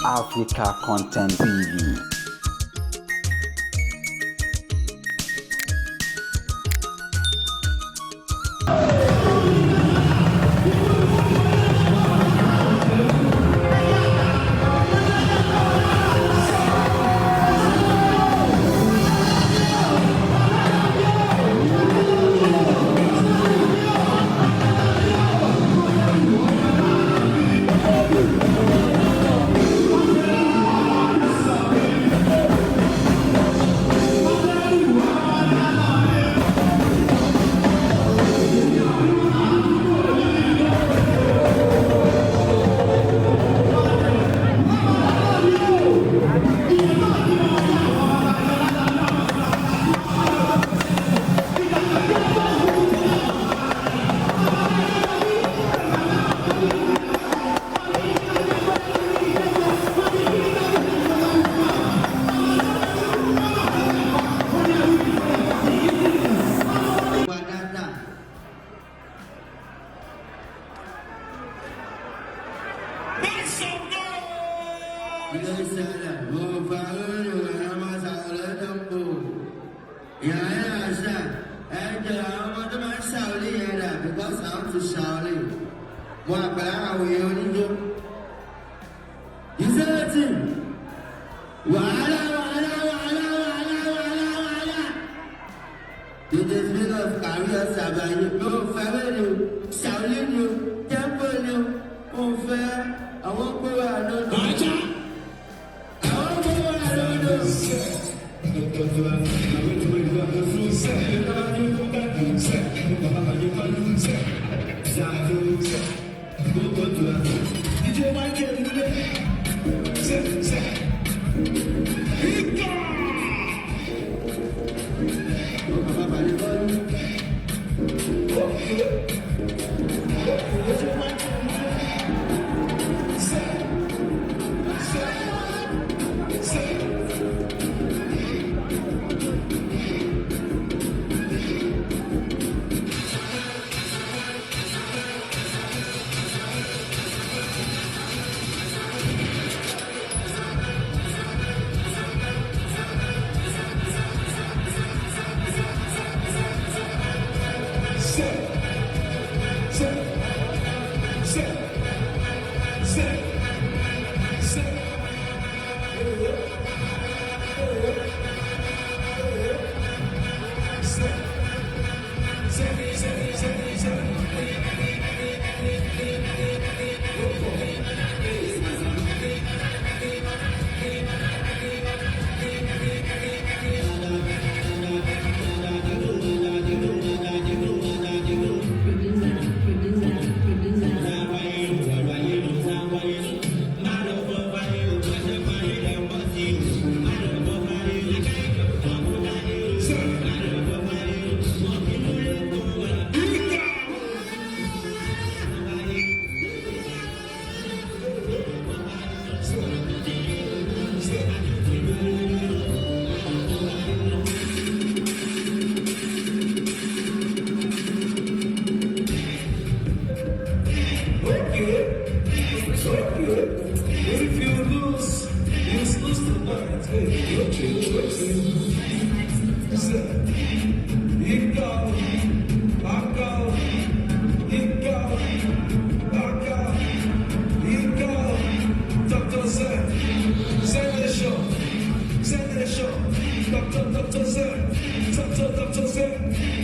Africa Content TV. Wa dáadáa. Ilé-iṣẹ́ mo fa lórí ìwé máa ṣàlọ́ tó ń bò. Ìyá àṣà ẹ̀jẹ̀ àwọn ọmọ tó máa ń ṣàwọlé yẹn dà because I want to ṣàwọlé. Mo àgbàlá àwọn èèyàn oníjó. Ìṣẹ́lẹ̀tì wàhálà wàhálà wàhálà wàhálà wàhálà wàhálà. DJ Spinoff kàrí ọ̀sẹ̀ àbáyé. Mo fẹ́ wẹ́rẹ́ o, ṣàwọlé ni o, tempo ni o, mo fẹ́ àwọn pé wà lọ́dọ̀. Àwọn pé wà lọ́dọ̀. DJ Michael, Ó bàbá balẹ̀ bọ́ọ̀lù. If you lose, you lose tonight. Hey, okay. Set. Ikaw, akaw, ikaw, akaw, ikaw, Dr. Z, Send the show, send the show, Dr. Dr. Z, Dr. Dr. Z.